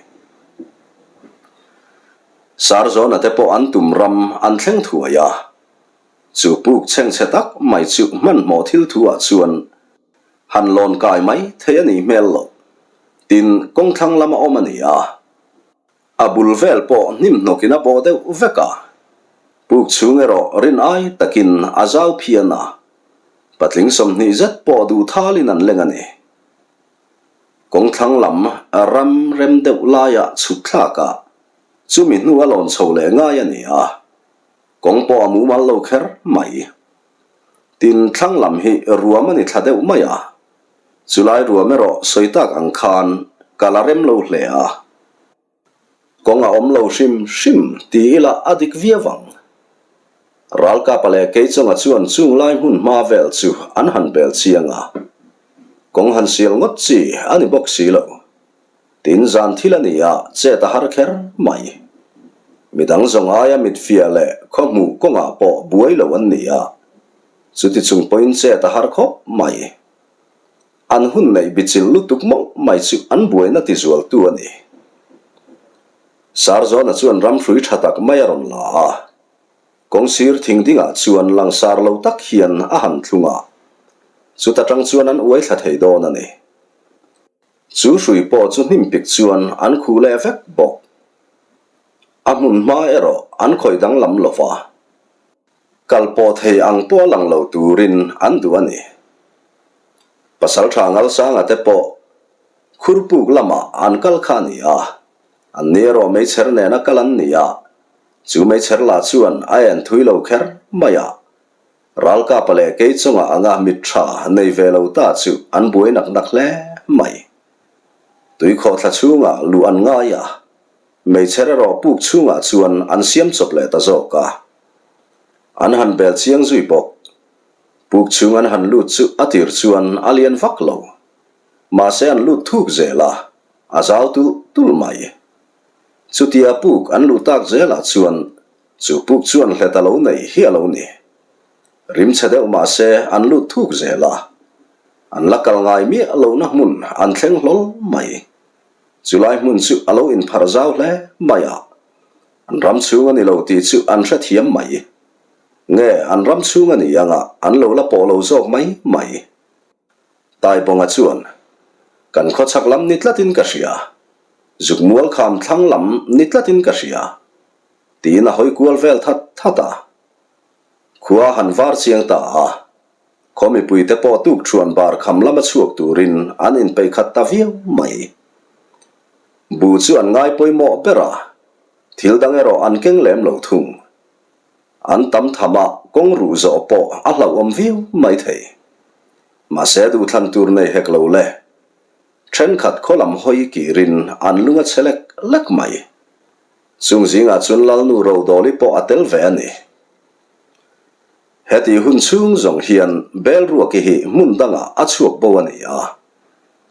Sarzawna te pawh an tum ram an thleng thuai a. Chu puk chhengchhe tak mai chu hmanhmawh thil thu ah chuan han lawn kai mai thei a nih hmel loh. Tin, kawngthlang lama awm a ni a. A bul vel pawh hnim hnawkin a bawh deuh vek a. Puk chhung erawh rin ai takin a zau phian a. Patling 20 zet pawh duh thalin an leng a ni. Kawngthlang lam ram rem deuh laiah chhuk thlak a, chumi hnu a lawn chho leh ngai a ni a. Kawng pawh a mumal lo kher mai. Tin, thlang lam hi ruam a ni thla deuh mai a. Chulai ruam erawh sawi tak ang khan ka la rem lo hle a. Kawng a awm lo hrim hrim ti ila a dik viau ang. Ralkapa leh Keichunga chuan chung lai hmun hma vel chu an han bel chiang a. Kawng han sial ngawt chi a ni bawk si lo. Tin zan thil a ni a, chet a har kher mai. Midang zawng aia mitfiah leh khaw hmuh kawngah pawh buai lo an ni a, chuti chung pawhin chet a har khawp mai. An hun neih bichilh lutuk mawlh mai chu an buaina tizualtu a ni. Sarzawna chuan ramhrui tha tak mai a rawn la a, kawngsir thing dingah chuan langsar lo tak hian a han thlung a, chuta tang chuan an uai thla thei dawn a ni. Chu hrui pawh chu hnim pik chuan an khuh leh vek bawk. A hmun hma erawh an khawih danglam lo va, kal pawh thei ang pawh a lang lo turin an duh a ni. Pasaltha Ngalsanga te pawh Khurpuk lamah an kal kha a ni a, an ni erawh meichher nena kal an ni a, chu meichher lah chuan a en thui lo kher mai a, Ralkapa leh kei chungah anga mit tha nei ve lo ta chu an buai nak nak hle mai. Tuikhawhthla chhungah luh an ngai a, meichher erawh puk chhungah chuan an siam chawp leh ta zawk a. An han bel chiang zui bawk. Puk chhung an han lut chu a tir chuan a lian vak lo. Mahse an lut thuk zel a, a zau tulh tulh mai. Chutia puk an luh tak zelah chuan Chu puk chuan hlet a lo nei hi a lo ni. Rim chhe deuh mah se an lut thuk zel a. An la kal ngai miah lohna hmun an thleng hlawl mai. Chulai hmun chu a lo inpharh zau hle mai a. An ram chhung a ni lo tih chu an hrethiam mai. Nge an ram chhung a ni anga an lo la pawh lo zawk mai mai. Taibawnga chuan, Kan khawchhak lam ni tlatin ka hria. Zukmual kham thlang lam ni tlatin ka hria. Tiin a hawi kual vel that that a. Khua han var chiang ta a, khaw mipuite pawh tuk thuan bar kham lama chhuak turin an inpeih khat ta viau mai. Bu chu an ngai pawimawh ber a, thil dang erawh an keng lem lo thung. An tam tham a, kawng ruh zawh pawh a hlauhawm viau mai thei. Mahse duhthlan tur nei hek lo le. Thenkhat khaw lam hawi kirin an lung a che lek lek mai. Chung zingah chuan Lalnu Rodawli pawh a tel ve a ni. Heti hun chhung zawng hian Belruaki hi hmun dangah a chhuak bo a ni a,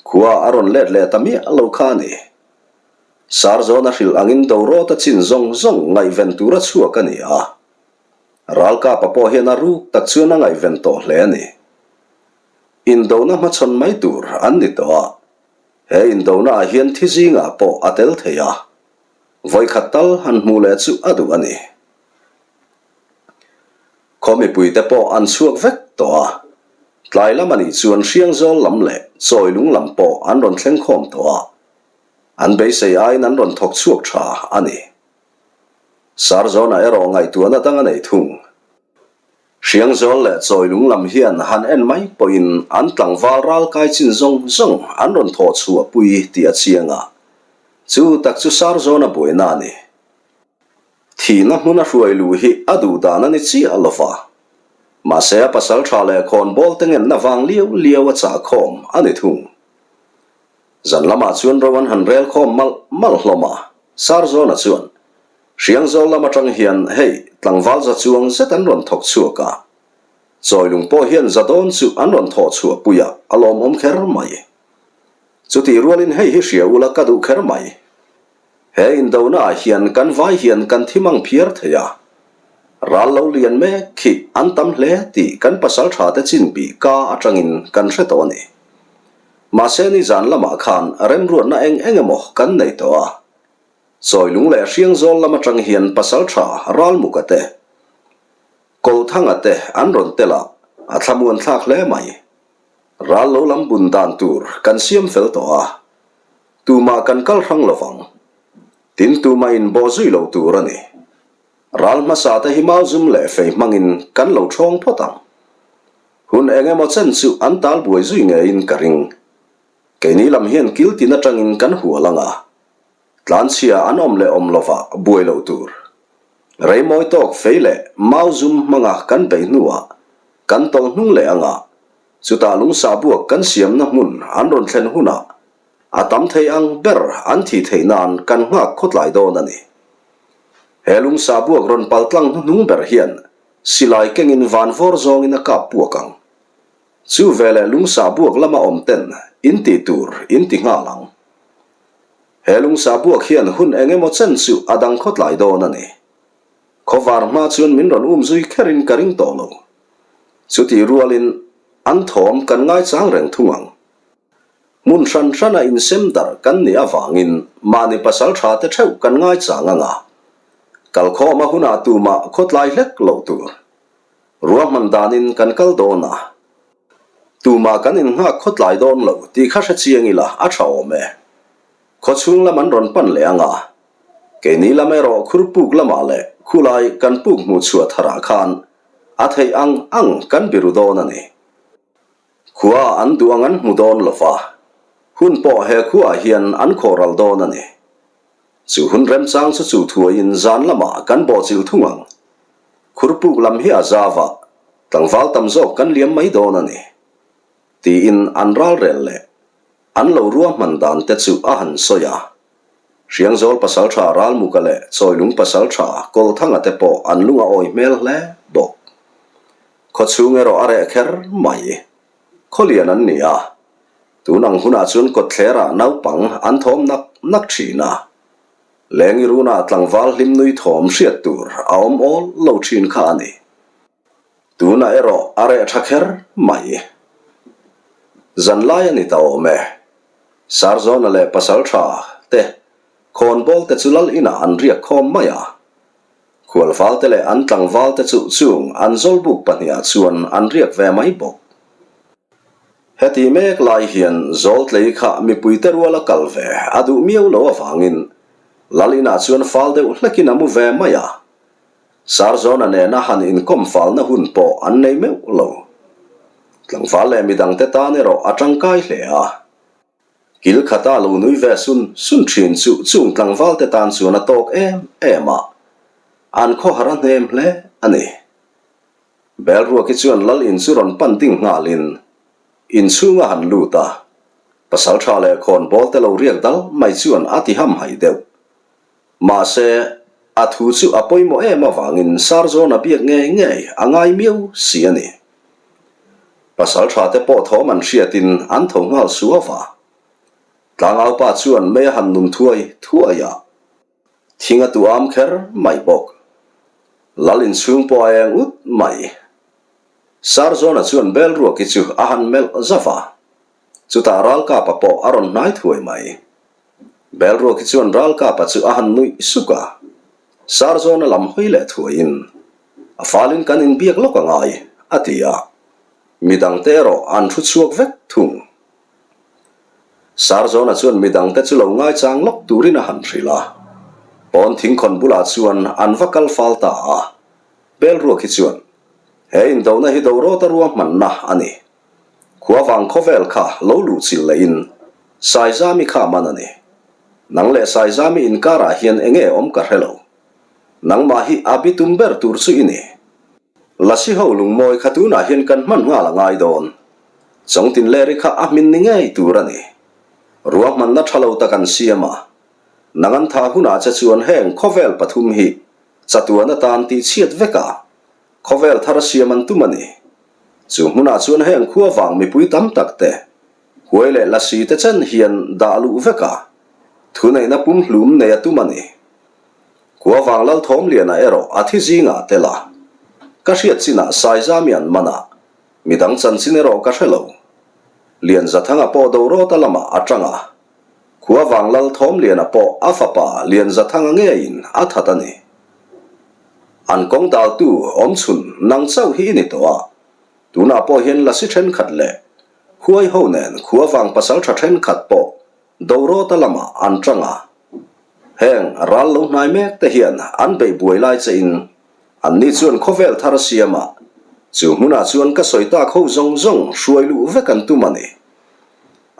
khua a rawn let leh ta miah lo kha a ni. Sarzawn a hrilh angin Dorawta chin zawng zawng ngaihven tura chhuak a ni a, Ralkapa pawh hian a ruk tak chuan a ngaihven tawh hle a ni. Indona hmachhawn mai tur an ni tawh a, he indonaah hian thi zingah pawh a tel thei a, Vawikhat tal han hmuh leh chu a duh a ni. Khaw mipuite pawh an chhuak vek tawh a. Tlai lam a nih chuan Hriangzawl lam leh Chawilung lam pawh an rawn thleng khawm tawh a, an beisei aiin an rawn thawk chhuak tha a ni. Sarzawna erawh ngaihtuahna dang a nei thung. Hriangzawl leh Chawilung lam hian han en mai pawhin an tlangval ral kai chin zawng zawng an rawn thawh chhuah pui tih a chiang a, chu tak chu Sarzawna buaina a ni. Thihna hmuna hruai luh hi a duh dan a ni chiah lo va. Mahse a pasal tha leh khawnbawl te ngenna vang liau liau a chah khawm a ni thung. Zan lamah chuan ro an han rel khawm malh malh hlawm a, Sarzawna chuan, Hriangzawl lam atang hian hei tlangval za chuang zet an rawn thawk chhuak a, Chawilung pawh hian za dawn chu an rawn thawh chhuah pui a, a lawmawm kher mai. Chutih rualin hei hi hria ula ka duh kher mai. He indona ah hian kan vai hian kan thi mang phiar thei a, ral lo lian mek khi an tam hle tih kan pasal tha te chin bih ka atangin kan hre tawh a ni. Mahse nizan lamah khan remruatna eng eng emaw kan nei tawh a, Chawilung leh Hriangzawl lam atang hian pasal tha Ralmuka te, Kawlthanga te an rawn tel a, a thlamuan thlak hle mai. Ral lo lam bun dan tur kan siam fel tawh a, tumah kan kal hrang lo vang. Tin tumah in bawh zui lo tur a ni. Ral hmasa te hi mau zum leh fei hmangin kan lo thawng phawt ang. Hun eng emaw chen chu an tal buai zui ngeiin ka ring. Keini lam hian kil tin atangin kan hual ang a, tlanchhia an awm leh awm lovah buai loh tur. Reimawi tawk fei leh mau zum hmanga kan beih hnuah kan tawlh hnung leh ang a, chutah lungsa buak kan siamna hmun an rawn thlen hunah a tam thei ang ber an thih theih nan kan nghak khawtlai dawn a ni. He lungsa buak rawn pal tlang hnuhnung ber hian silai kengin van vawr zawngin a kap puak ang. Chu veleh lungsa buak lama awm ten in tih tur in ti nghal ang. He lungsa buak hian hun eng emaw chen chu a dang khawtlai dawn a ni. Khawvar hma chuan min rawn um zui kherin ka ring tawh lo. Chutih rualin an thawm kan ngaichang reng thung ang. Hmun hran hrana insem darh kan nih avangin mahni pasal tha te theuh kan ngaichang ang a. Kalkhawm a hunah tumah khawtlai hlek loh tur. Ruahman danin kan kal dawn a. Tumah kan innghak khawtlai dawn lo tih kha hre chiang ila a tha awm e. Khawchhung lam an rawn pan leh ang a. Keini lam erawh khur puk lamah leh khulai kan puk hmuh chhuah tharah khan a theih ang ang kan biru dawn a ni. Khua an duh ang an hmu dawn lo va, hun pawh he khuaah hian an khawhral dawn a ni. Chu hun remchang chu chu thuaiin zan lamah kan bawhchilh thung ang. Khur puk lam hi a zau a, tlangval tam zawk kan liam mai dawn a ni. Tiin an ralrel leh an lo ruahman dan te chu a han sawi a. Hriangzawl pasaltha Ralmuka leh Chawilung pasaltha Kawlthanga te pawh an lung a awi hmel hle bawk. Khawchhung erawh a reh kher mai. Khawlian an ni a, tun ang hunah chuan kawtthlerah naupang an thawm nak nak thin a. Lengi runah tlangval hlim nui thawm hriat tur a awm awl lo thin kha a ni. Tunah erawh a reh tha kher mai. Zanlai a ni ta awm e. Sarzawna leh Pasaltha te khawnbawl te chu lal inah an riak khawm mai a. Khualval te leh an tlangval te chu chung an zawlbuk pahniha chuan an riak ve mai bawk. Heti mek lai hian Zawltlei kha mipuite ruala kal ve a duh miau lo avangin lal inah chuan fal deuh hlekin a mu ve mai a. Sarzawna nena han inkawm falna hun pawh an nei meuh lo. Tlangval leh midangte tan erawh a tangkai hle a. Kil khata lo nui ve sun sun thin chu chung tlangval te tan chuan a tawk em em a, an khawhar a hnem hle a ni. Belruaki chuan lal in chu rawn pan ding nghalin inchhung a han lut a, pasaltha leh khawnbawl te lo riak dal mai chuan a ti hamhaih deuh. Mahse, a thu chu a pawimawh em avangin Sarzawna biak ngei ngei a ngai miau si a ni. Pasal tha te pawh thawm an hriatin an tho nghal suau a. Tlangaupa chuan mei a han nun thuai thuai a, thing a tu am kher mai bawk. Lal inchhung pawh a eng ut mai. Sarzawna chuan Belruaki chu a han melh zauh a, chutah Ralkapa pawh a rawn hnai thuai mai. Belruaki chuan Ralkapa chu a han nuih suk a, Sarzawna lam hawi leh thuaiin, A falin kan inbiak lawk a ngai, a ti a. Midangte erawh an thu chhuak vek thung. Sarzawna chuan midangte chu lo ngaichang lawk turin a han hrilh a. Pawn thingkhawn bulah chuan an va kal fal ta a. Belruak hi chuan, He indona hi Dorawta ruahmanna a ni. Khuavang khawvel kha lo luhchilh lehin Saizami kha man a ni. Nang leh Saizami inkarah hian enge awm ka hre lo. Nangmah hi a bitum ber tur chu i ni. Lasi ho lungmawi kha tunah hian kan hman nghal a ngai dawn. Chawngtinleri kha a hmin ni ngei tur a ni. Ruahmanna tha lo tak an siam a. Nang an tha hunah che chuan heng khawvel pathum hi chatuan atan tihchhiat vek a, khawvel thar siam an tum a ni. Chu hmunah chuan heng khua vang mipui tam tak te, huai leh lasi te chen hian dah luh vek a, thuneihna pumhlum nei a tum a ni. Khua vang Lalthawmliana erawh a thi zingah tel a, ka hriat chinah Saizami an man a, midang chanchin erawh ka hre lo. Lianzathanga pawh Dorawta lamah a tang a, Khua vang Lalthawmliana pawh a fapa Lianzathanga ngeiin a that a ni. An kawng daltu awmchhun nang chauh hi i ni tawh a, tunah pawh hian lasi thenkhat leh huai ho nen khua vang pasaltha thenkhat pawh Dorawta lamah an tang a, heng ral lo hnai mek te hian an beih buai lai che in an ni chuan khawvel thar a siam a, chu hmunah chuan ka sawi tak ho zawng zawng hruai luh vek an tum a ni.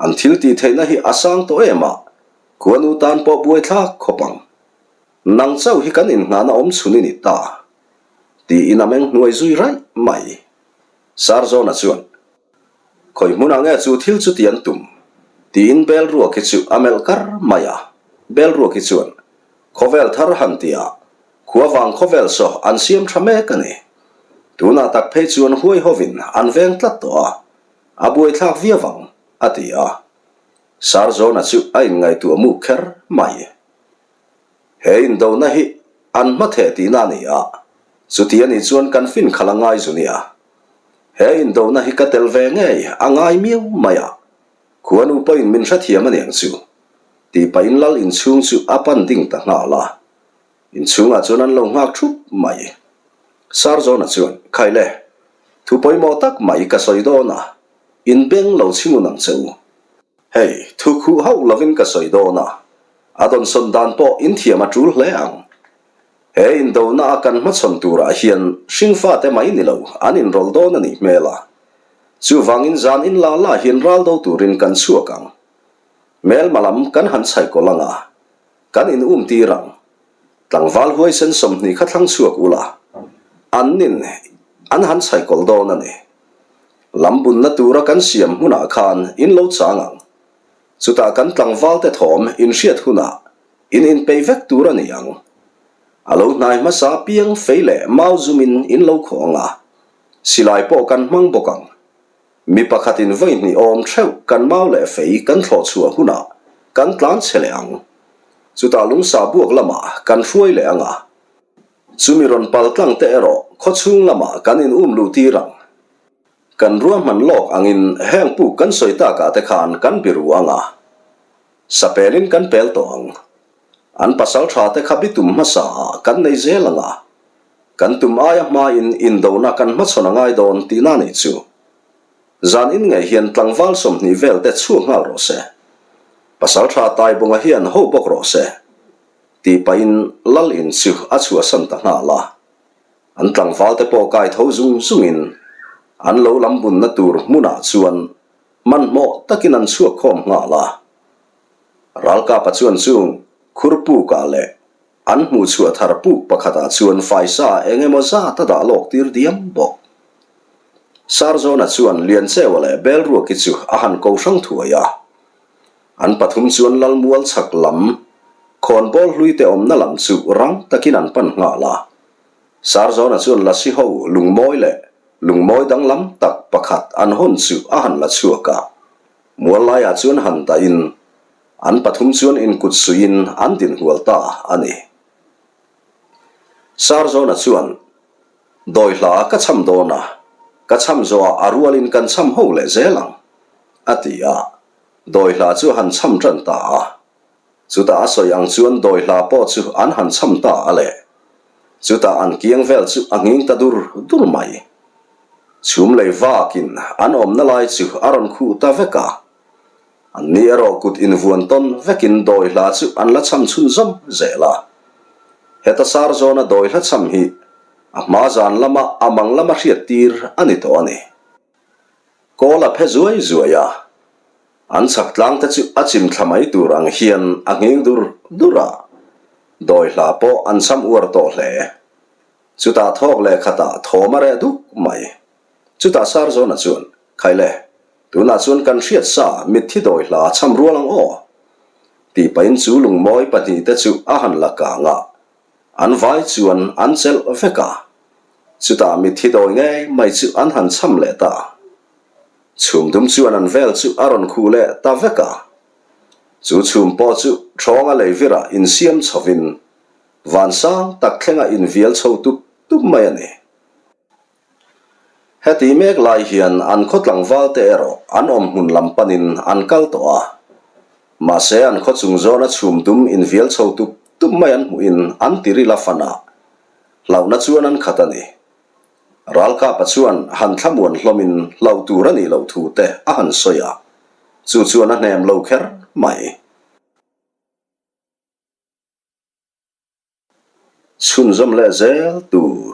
An thil tih theihna hi a sang tawh em a, khuanu tan pawh buai thlak khawp ang. Nang chauh hi kan inngahna awm chhun i ni ta, tiin a meng hnuai zui raih mai. Sarzawna chuan. Khawi hmunah nge chu thil chu ti an tum? tiin Belruaki chu a melh kar mai a. Belruaki chuan, Khawvel thar han ti a, khua vang khawvel saw an siam tha mek a ni. Tunah tak phei chuan huai hovin an veng tlat tawh a, a buaithlak viau ang, a ti a. Sarzawna chu a inngaihtuah muk kher mai. He indona hi an hmatheh tihna a ni a, chuti a nih chuan kan fin khalh a ngai zu nia. He indona hi ka tel ve ngei a ngai miau mai a, khuanu pawhin min hrethiam a niang chu, tih pahin lal inchhung chu a pan ding ta nghal a. Inchhungah chuan an lo nghak thup mai. Sarzawna chuan, Khaile, thu pawimawh tak mai ka sawi dawn a, inbeng lo chhingun ang che u. Hei, thu khuh hauh lovin ka sawi dawn a, a dawnsawn dan pawh inthiam a tul hle ang. He indona a kan hmachhawn turah hian hringfate mai ni lo an inrawlh dawn a nih hmel a. Chuvangin zan in la la hian ral do turin kan chhuak ang. Hmelma lam kan han chhaihkawlh ang a, kan in um tir ang. Tlangval huaisen 20 kha thlang chhuak ula, an nin an han chhaihkawlh dawn a ni. Lam bunna tura kan siam hmunah khan in lo chang ang. Chutah kan tlangvalte thawm in hriat hunah in inpeih vek tur a ni ang. A lo hnai hmasa piang fei leh mau zumin in lo khawh ang a, silai pawh kan hmang bawk ang. Mi pakhatin vawi hnih awm theuh kan mau leh fei kan thlawh chhuah hunah kan tlan che leh ang. Chutah lungsa buak lamah kan hruai leh ang a. Chumi rawn pal tlang te erawh khawchhung lamah kan in um luh tir ang. Kan ruahman lawk angin heng puk kan sawi takah te khan kan biru ang a, sapelin kan pel tawh ang. An pasal tha te kha bitum hmasa ah kan nei zel ang a, kan tum aia hmain indona kan hmachhawn a ngai dawn tihna nih chu. Zan in ngei hian tlangval 20 vel te chhuak nghal rawh se. Pasal tha Taibunga hian ho bawk rawh se. Tih pahin Lal in chu a chhuahsan ta nghal a. An tlangvalte pawh kai tho zung zungin an lo lam bunna tur hmunah chuan hmanhmawh takin an chhuak khawm nghal a. Ralkapa chuan chung khur pukah leh an hmuhchhuah thar puk pakhatah chuan faisa eng emaw zat a dah lawk tir diam bawk. Sarzawna chuan Liancheua leh Belruaki chu a han ko hrang thuai a. An pathum chuan Lalmual chhak lam, khawnbawl hlui te awmna lam chu rang takin an pan nghal a. Sarzawna chuan Lasi ho lungmawi leh lungmawi danglam tak pakhat an hawn chu a han la chhuak a. Mual laiah chuan han dahin an pathum chuan inkut suihin an din hual ta a ni. Sarzawna chuan, Dawi hla ka cham dawn a, ka cham zawhah a rualin kan cham ho leh zel ang, a ti a. Dawi hla chu han cham tan ta a. Chutah a sawi ang chuan dawi hla pawh chu an han cham ta a le. Chutah an kiang vel chu a nghing ta dur dur mai. Chhum lei vakin an awmna lai chu a rawn khuh ta vek a. Anni erawh kut invuan tawn vekin dawi hla chu an la cham chhunzawm zel a. Heta Sarzawna dawi hla cham hi a hma zan lama a mang lama hriat tir a ni tawh a ni. Kawl a phe zuai zuai a, an chhak tlang te chu a chim thla mai tur ang hian a nghing dur dur a, dawi hla pawh an cham uar tawh hle. Chutah thawk leh khatah thawm a reh duk mai. Chutah Sarzawna chuan, Khaile, tunah chuan kan hriat sa mitthi dawi hla cham rual ang aw? Tih pahin chu lungmawi pahnihte chu a han la kang a, an vai chuan an chelh vek a. Chutah mitthi dawi ngei mai chu an han cham leh ta. Chhum dum chuan an vel chu a rawn khuh leh ta vek a. Chu chhum pawh chu thawnga leivirah insiam chhovin Vansang tak thlenga invial chho tup tup mai a ni. Heti mek lai hian an khaw tlangval te erawh an awm hmun lam panin an kal tawh a. Mahse an khaw chung zawna chhum dum invial chho tup tup mai an hmuhin an tiril a fan a, hlauhna chuan an khat a ni. Ralkapa chuan han thlamuan hlawmin hlauh tur a nih loh thu te a han sawi a, chu chuan a hnem lo kher mai. Chhunzawm leh zel tur.